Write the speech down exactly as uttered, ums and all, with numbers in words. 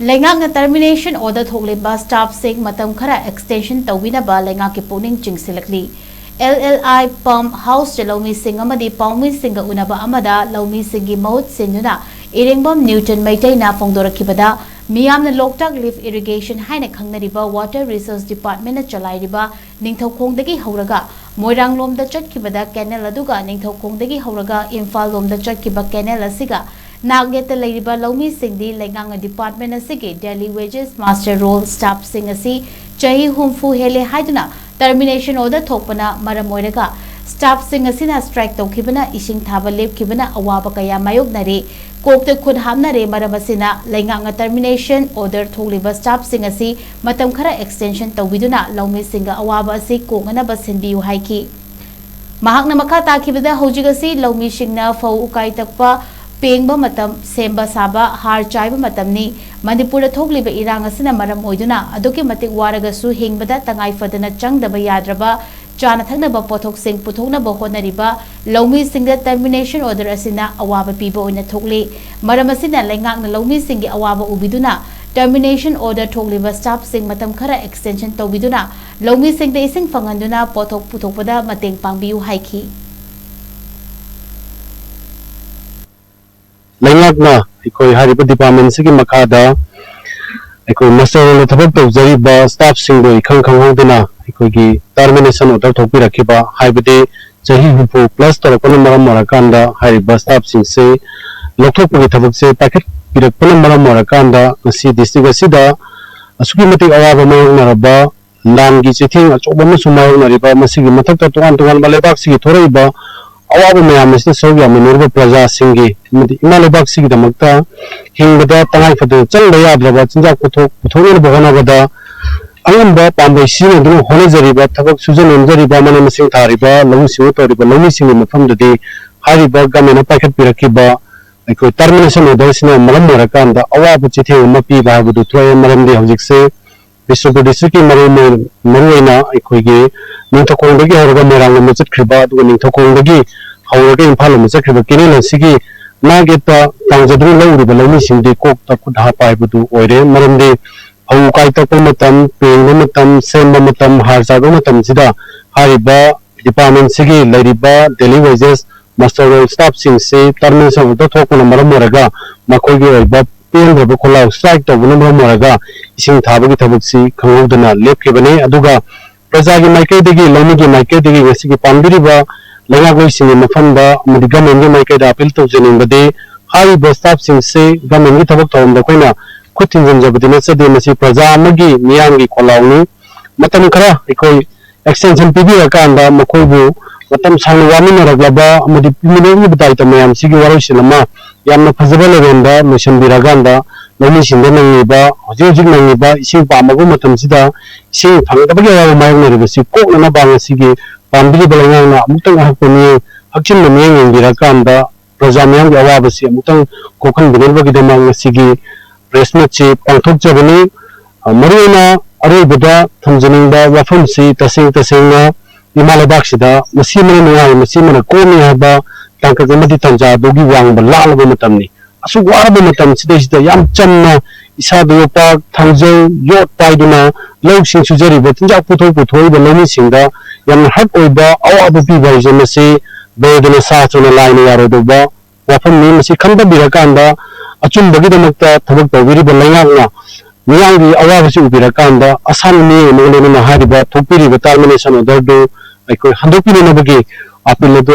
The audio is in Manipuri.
ꯂꯩꯉꯥꯛꯅ termination order ꯊꯣꯛꯂꯤꯕ staffꯁꯤꯡ ꯃꯇꯝ ꯈꯔ extension ꯇꯧꯕꯤꯅꯕ ꯂꯩꯉꯥꯛꯀꯤ ꯄꯨꯛꯅꯤꯡ ꯆꯤꯡꯁꯤꯜꯂꯛꯂꯤ꯫ ꯑꯦꯜ ꯑꯦꯜ ꯑꯥꯏ pump houseꯇ ꯂꯧꯃꯤꯁꯤꯡ ꯑꯃꯗꯤ ꯄꯥꯎꯃꯤꯁꯤꯡꯒ ꯎꯅꯕ ꯑꯃꯗ ꯂꯧꯃꯤꯁꯤꯡꯒꯤ ꯃꯍꯨꯠ ꯁꯤꯟꯗꯨꯅ ꯏꯔꯦꯡꯕꯝ ꯅ꯭ꯌꯨꯇꯟ ꯃꯩꯇꯩꯅ ꯐꯣꯡꯗꯣꯔꯛꯈꯤꯕꯗ, ꯃꯤꯌꯥꯝꯅ ꯂꯣꯛꯇꯥꯛ lift irrigation ꯍꯥꯏꯅ ꯈꯪꯅꯔꯤꯕ water resource departmentꯅ ꯆꯂꯥꯏꯔꯤꯕ ꯅꯤꯡꯊꯧꯈꯣꯡꯗꯒꯤ ꯍꯧꯔꯒ ꯃꯣꯏꯔꯥꯡꯂꯣꯝꯗ ꯆꯠꯈꯤꯕꯗ canal ꯑꯗꯨꯒ ꯅꯤꯡꯊꯧꯈꯣꯡꯗꯒꯤ ꯍꯧꯔꯒ ꯏꯝꯐꯥꯜ ꯂꯣꯝꯗ ꯆꯠꯈꯤꯕ canal ꯑꯁꯤꯒ ꯅꯥꯛ ꯌꯦꯠꯇ ꯂꯩꯔꯤꯕ ꯂꯧꯃꯤꯁꯤꯡꯗꯤ ꯂꯩꯉꯥꯛꯅ department ꯑꯁꯤꯒꯤ daily wages, muster roll staffꯁꯤꯡ ꯑꯁꯤ ꯆꯍꯤ ꯍꯨꯝꯐꯨ ꯍꯦꯜꯂꯦ ꯍꯥꯏꯗꯨꯅ termination order ꯊꯣꯛꯄꯅ ꯃꯔꯝ ꯑꯣꯏꯔꯒ staffꯁꯤꯡ ꯑꯁꯤꯅ strike ꯇꯧꯈꯤꯕꯅ, ꯏꯁꯤꯡ ꯊꯥꯕ ꯂꯦꯞꯈꯤꯕꯅ ꯑꯋꯥꯕ ꯀꯌꯥ ꯃꯥꯌꯣꯛꯅꯔꯦ꯫ ꯀꯣꯛꯇ ꯈꯨꯠ ꯍꯥꯞꯅꯔꯦ꯫ ꯃꯔꯝ ꯑꯁꯤꯅ ꯂꯩꯉꯥꯛꯅ termination order ꯊꯣꯛꯂꯤꯕ staffꯁꯤꯡ ꯑꯁꯤ ꯃꯇꯝ ꯈꯔ extension ꯇꯧꯕꯤꯗꯨꯅ ꯂꯧꯃꯤꯁꯤꯡꯒ ꯑꯋꯥꯕ ꯑꯁꯤ ꯀꯣꯛꯅꯅꯕ ꯁꯤꯟꯕꯤꯌꯨ ꯍꯥꯏꯈꯤ꯫ ꯃꯍꯥꯛꯅ ꯃꯈꯥ ꯇꯥꯈꯤꯕꯗ, ꯍꯧꯖꯤꯛ ꯑꯁꯤ ꯂꯧꯃꯤꯁꯤꯡꯅ ꯐꯧ ꯎꯀꯥꯏ ꯇꯛꯄ, ꯄꯦꯡꯕ ꯃꯇꯝ, ꯁꯦꯝꯕ ꯁꯥꯕ, ꯍꯥꯔ ꯆꯥꯏꯕ ꯃꯇꯝꯅꯤ꯫ ꯃꯅꯤꯄꯨꯔꯗ ꯊꯣꯛꯂꯤꯕ ꯏꯔꯥꯡ ꯑꯁꯤꯅ ꯃꯔꯝ ꯑꯣꯏꯗꯨꯅ ꯑꯗꯨꯛꯀꯤ ꯃꯇꯤꯛ ꯋꯥꯔꯒꯁꯨ ꯍꯤꯡꯕꯗ ꯇꯉꯥꯏ ꯐꯗꯅ ꯆꯪꯗꯕ ꯌꯥꯗ꯭ꯔꯕ ꯆꯥꯅ ꯊꯛꯅꯕ ꯄꯣꯠꯊꯣꯛꯁꯤꯡ ꯄꯨꯊꯣꯛꯅꯕ ꯍꯣꯠꯅꯔꯤꯕ ꯂꯧꯃꯤꯁꯤꯡꯗ termination order ꯑꯁꯤꯅ ꯑꯋꯥꯕ ꯄꯤꯕ ꯑꯣꯏꯅ ꯊꯣꯛꯂꯤ꯫ ꯃꯔꯝ ꯑꯁꯤꯅ ꯂꯩꯉꯥꯛꯅ ꯂꯧꯃꯤꯁꯤꯡꯒꯤ ꯑꯋꯥꯕ ꯎꯕꯤꯗꯨꯅ termination order ꯊꯣꯛꯂꯤꯕ staffꯁꯤꯡ ꯃꯇꯝ ꯈꯔ extension ꯇꯧꯕꯤꯗꯨꯅ ꯂꯧꯃꯤꯁꯤꯡꯗ ꯏꯁꯤꯡ ꯐꯪꯍꯟꯗꯨꯅ ꯄꯣꯠꯊꯣꯛ ꯄꯨꯊꯣꯛꯄꯗ ꯃꯇꯦꯡ ꯄꯥꯡꯕꯤꯌꯨ ꯍꯥꯏꯈꯤ꯫ ꯂꯩꯉꯥꯛꯅ ꯑꯩꯈꯣꯏ ꯍꯥꯏꯔꯤꯕ departmentꯁꯤꯒꯤ ꯃꯈꯥꯗ ꯑꯩꯈꯣꯏ muster rollꯗ ꯊꯕꯛ ꯇꯧꯖꯔꯤꯕ staffꯁꯤꯡꯕꯨ ꯏꯈꯪ ꯈꯪꯍꯧꯗꯅ ꯑꯩꯈꯣꯏꯒꯤ termination order ꯊꯣꯛꯄꯤꯔꯛꯈꯤꯕ, ꯍꯥꯏꯕꯗꯤ ꯆꯍꯤ ꯍꯨꯝꯐꯨ plus ꯇꯧꯔꯛꯄꯅ ꯃꯔꯝ ꯑꯣꯏꯔꯀꯥꯟꯗ ꯍꯥꯏꯔꯤꯕ staffꯁꯤꯡꯁꯦ ꯂꯧꯊꯣꯛꯄꯒꯤ ꯊꯕꯛꯁꯦ ꯄꯥꯏꯈꯠꯄꯤꯔꯛꯄꯅ ꯃꯔꯝ ꯑꯣꯏꯔꯀꯥꯟꯗ ꯉꯁꯤ district ꯑꯁꯤꯗ ꯑꯁꯨꯛꯀꯤ ꯃꯇꯤꯛ ꯑꯋꯥꯕ ꯃꯥꯌꯣꯛꯅꯔꯕ, ꯂꯥꯟꯒꯤ ꯆꯩꯊꯦꯡ ꯑꯆꯧꯕ ꯑꯃꯁꯨ ꯃꯥꯌꯣꯛꯅꯔꯤꯕ, ꯃꯁꯤꯒꯤ ꯃꯊꯛꯇ ꯇꯣꯉꯥꯟ ꯇꯣꯉꯥꯟꯕ ꯂꯩꯕꯥꯛꯁꯤꯒꯤ ꯊꯣꯔꯛꯏꯕ ꯑꯋꯥꯕ ꯃꯌꯥꯝ ꯑꯁꯤꯗ ꯁꯔꯨꯛ ꯌꯥꯃꯤꯟꯅꯔꯤꯕ ꯄ꯭ꯔꯖꯥꯁꯤꯡꯒꯤ ꯑꯃꯗꯤ ꯏꯃꯥ ꯂꯩꯕꯥꯛꯁꯤꯒꯤꯗꯃꯛꯇ ꯍꯤꯡꯕꯗ ꯇꯉꯥꯏ ꯐꯗꯅ ꯆꯪꯗ ꯌꯥꯗ꯭ꯔꯕ ꯆꯤꯟꯖꯥꯛ ꯄꯣꯠꯊꯣꯛ ꯄꯨꯊꯣꯛꯅꯅꯕ ꯍꯣꯠꯅꯕꯗ ꯑꯉꯝꯕ ꯄꯥꯝꯕꯩ ꯁꯤꯖꯤꯟꯅꯗꯨꯅ ꯍꯣꯠꯅꯖꯔꯤꯕ, ꯊꯕꯛ ꯁꯨꯖ ꯅꯣꯝꯖꯔꯤꯕ, ꯃꯅꯥ ꯃꯁꯤꯡ ꯊꯥꯔꯤꯕ, ꯂꯧꯎ ꯁꯤꯡꯎ ꯇꯧꯔꯤꯕ ꯂꯧꯃꯤꯁꯤꯡꯒꯤ ꯃꯐꯝꯗꯗꯤ ꯍꯥꯏꯔꯤꯕ governmentꯅ ꯄꯥꯏꯈꯠꯄꯤꯔꯛꯈꯤꯕ ꯑꯩꯈꯣꯏ termination orderꯁꯤꯅ ꯃꯔꯝ ꯑꯣꯏꯔꯀꯥꯟꯗ ꯑꯋꯥꯕ ꯆꯩꯊꯦꯡ ꯑꯃ ꯄꯤꯕ ꯍꯥꯏꯕꯗꯨ ꯊꯣꯛꯑꯦ꯫ ꯃꯔꯝꯗꯤ ꯍꯧꯖꯤꯛꯁꯦ ꯕꯤꯁꯅꯨꯄꯨꯔ districtꯀꯤ ꯃꯔꯨ ꯃꯔꯨꯑꯣꯏꯅ ꯑꯩꯈꯣꯏꯒꯤ ꯅꯤꯡꯊꯧꯈꯣꯡꯗꯒꯤ ꯍꯧꯔꯒ ꯃꯣꯏꯔꯥꯡ ꯂꯣꯝꯗ ꯆꯠꯈ꯭ꯔꯤꯕ, ꯑꯗꯨꯒ ꯅꯤꯡꯊꯧꯈꯣꯡꯗꯒꯤ ꯍꯧꯔꯒ ꯏꯝꯐꯥꯜ ꯂꯣꯝꯗ ꯆꯠꯈ꯭ꯔꯤꯕ canal ꯑꯁꯤꯒꯤ ꯅꯥꯒꯦꯠꯇ ꯇꯥꯡꯖꯗꯨꯅ ꯂꯧꯔꯤꯕ ꯂꯧꯃꯤꯁꯤꯡꯗꯤ ꯀꯣꯛꯇ ꯈꯨꯠ ꯍꯥꯞꯄ ꯍꯥꯏꯕꯗꯨ ꯑꯣꯏꯔꯦ꯫ ꯃꯔꯝꯗꯤ ꯐꯧ ꯀꯥꯏ ꯇꯛꯄ ꯃꯇꯝ, ꯄꯦꯡꯕ ꯃꯇꯝ, ꯁꯦꯝꯕ ꯃꯇꯝ, ꯍꯥꯔ ꯆꯥꯏꯕ ꯃꯇꯝꯁꯤꯗ ꯍꯥꯏꯔꯤꯕ ꯗꯤꯄꯥꯔꯠꯃꯦꯟꯁꯤꯒꯤ ꯂꯩꯔꯤꯕ daily wages, muster roll staffꯁꯤꯡꯁꯤ termination order ꯊꯣꯛꯄꯅ ꯃꯔꯝ ꯑꯣꯏꯔꯒ ꯃꯈꯣꯏꯒꯤ ꯑꯣꯏꯕ ꯄꯦꯟꯗ꯭ꯔꯕ ꯈꯣꯜꯂꯥꯎ strike ꯇꯧꯕꯅ ꯃꯔꯝ ꯑꯣꯏꯔꯒ ꯏꯁꯤꯡ ꯊꯥꯕꯒꯤ ꯊꯕꯛꯁꯤ ꯈꯪꯍꯧꯗꯅ ꯂꯦꯞꯈꯤꯕꯅꯤ꯫ ꯑꯗꯨꯒ ꯄ꯭ꯔꯖꯥꯒꯤ ꯃꯥꯏꯀꯩꯗꯒꯤ, ꯂꯧꯃꯤꯒꯤ ꯃꯥꯏꯀꯩꯗꯒꯤ ꯉꯁꯤꯒꯤ ꯄꯥꯟꯕꯤꯔꯤꯕ ꯂꯩꯉꯥꯛꯂꯣꯏꯁꯤꯡꯒꯤ ꯃꯐꯝꯗ ꯑꯃꯗꯤ governmentꯒꯤ ꯃꯥꯏꯀꯩꯗ appeal ꯇꯧꯖꯅꯤꯡꯕꯗꯤ ꯍꯥꯏꯔꯤꯕ staffꯁꯤꯡꯁꯤ governmentꯒꯤ ꯊꯕꯛ ꯊꯧꯔꯝꯗ ꯑꯩꯈꯣꯏꯅ ꯈꯨꯠ ꯊꯤꯟꯖꯤꯟꯖꯕꯗꯤ ꯅꯠꯆꯗꯦ꯫ ꯃꯁꯤ ꯄ꯭ꯔꯖꯥ ꯑꯃꯒꯤ ꯃꯤꯌꯥꯝꯒꯤ ꯈꯣꯜꯂꯥꯎꯅꯤ꯫ ꯃꯇꯝ ꯈꯔ ꯑꯩꯈꯣꯏ extension ꯄꯤꯕꯤꯔꯀꯥꯟꯗ ꯃꯈꯣꯏꯕꯨ ꯃꯇꯝ ꯁꯥꯡꯅ ꯋꯥꯃꯤꯟꯅꯔꯛꯂꯕ ꯑꯃꯗꯤ ꯄꯤꯃꯤꯟꯅꯔꯤꯕ ꯗꯥꯏꯇ ꯃꯌꯥꯝꯁꯤꯒꯤ ꯋꯥꯔꯣꯏꯁꯤꯟ ꯑꯃ ꯌꯥꯝꯅ ꯐꯖꯕ ꯂꯦꯚꯦꯜꯗ ꯂꯣꯏꯁꯤꯟꯕꯤꯔꯀꯥꯟꯗ ꯂꯧꯃꯤꯁꯤꯡꯗ ꯅꯪꯂꯤꯕ, ꯍꯧꯖꯤꯛ ꯍꯧꯖꯤꯛ ꯅꯪꯂꯤꯕ ꯏꯁꯤꯡ ꯄꯥꯝꯃꯕ ꯃꯇꯝꯁꯤꯗ ꯏꯁꯤꯡ ꯐꯪꯗꯕꯒꯤ ꯑꯋꯥꯕ ꯃꯥꯌꯣꯛꯅꯔꯤꯕꯁꯤ ꯀꯣꯛꯅꯅꯕ ꯉꯁꯤꯒꯤ ꯄꯥꯟꯕꯤꯔꯤꯕ ꯂꯩꯉꯥꯛꯅ ꯑꯃꯨꯛꯇꯪ ꯑꯍꯛꯄ ꯃꯤꯠꯌꯦꯡ, ꯍꯛꯆꯤꯟꯕ ꯃꯤꯠꯌꯦꯡ ꯌꯦꯡꯕꯤꯔꯀꯥꯟꯗ ꯄ꯭ꯔꯖꯥ ꯃꯤꯌꯥꯝꯒꯤ ꯑꯋꯥꯕꯁꯤ ꯑꯃꯨꯛꯇꯪ ꯀꯣꯛꯍꯟꯕꯤꯅꯕꯒꯤꯗꯃꯛ ꯉꯁꯤꯒꯤ press meetꯁꯤ ꯄꯥꯡꯊꯣꯛꯆꯕꯅꯤ꯫ ꯑ, ꯃꯔꯨꯑꯣꯏꯅ ꯑꯔꯣꯏꯕꯗ ꯊꯝꯖꯅꯤꯡꯕ ꯋꯥꯐꯝꯁꯤ ꯇꯁꯦꯡ ꯇꯁꯦꯡꯅ ꯏꯃꯥ ꯂꯩꯕꯥꯛꯁꯤꯗ ꯃꯁꯤ ꯑꯃꯅ ꯅꯨꯡꯉꯥꯏ, ꯃꯁꯤ ꯑꯃꯅ ꯀꯣꯝꯃꯤ ꯍꯥꯏꯕ ꯇꯥꯡꯀꯛ ꯑꯃꯗꯤ ꯇꯥꯟꯖꯥ ꯑꯗꯨꯒꯤ ꯋꯥꯡꯃ ꯂꯥꯛꯂꯕ ꯃꯇꯝꯅꯤ꯫ ꯑꯁꯨꯛ ꯋꯥꯔꯕ ꯃꯇꯝꯁꯤꯗꯩꯁꯤꯗ ꯌꯥꯝ ꯆꯝꯅ ꯏꯁꯥꯗ ꯌꯣꯄꯥꯛ, ꯊꯥꯡꯖꯧ, ꯌꯣꯠ ꯄꯥꯏꯗꯨꯅ ꯂꯧꯁꯤꯡ ꯁꯨꯖꯔꯤꯕ, ꯆꯤꯟꯖꯥꯛ ꯄꯨꯊꯣꯛ ꯄꯨꯊꯣꯛꯏꯕ ꯂꯧꯃꯤꯁꯤꯡꯗ ꯌꯥꯝꯅ hurt ꯑꯣꯏꯕ, ꯑꯋꯥꯕ ꯄꯤꯕ ꯍꯥꯏꯁꯦ ꯃꯁꯤ ꯕꯦꯗꯅ ꯁꯥꯁꯅ ꯂꯥꯏꯅ ꯌꯥꯔꯣꯏꯗꯧꯕ ꯋꯥꯐꯝꯅꯤ꯫ ꯃꯁꯤ ꯈꯟꯊꯕꯤꯔꯀꯥꯟꯗ ꯑꯆꯨꯝꯕꯒꯤꯗꯃꯛꯇ ꯊꯕꯛ ꯇꯧꯕꯤꯔꯤꯕ ꯂꯩꯉꯥꯛꯅ ꯃꯤꯌꯥꯝꯒꯤ ꯑꯋꯥꯕꯁꯤ ꯎꯕꯤꯔꯀꯥꯟꯗ ꯑꯁꯥꯡꯕ ꯃꯤꯠꯌꯦꯡ ꯑꯃꯒ ꯂꯣꯏꯅꯅ ꯍꯥꯏꯔꯤꯕ ꯊꯣꯛꯄꯤꯔꯤꯕ termination orderꯗꯨ ꯑꯩꯈꯣꯏ ꯍꯟꯗꯣꯛꯄꯤꯅꯅꯕꯒꯤ appeal ꯑꯗꯨ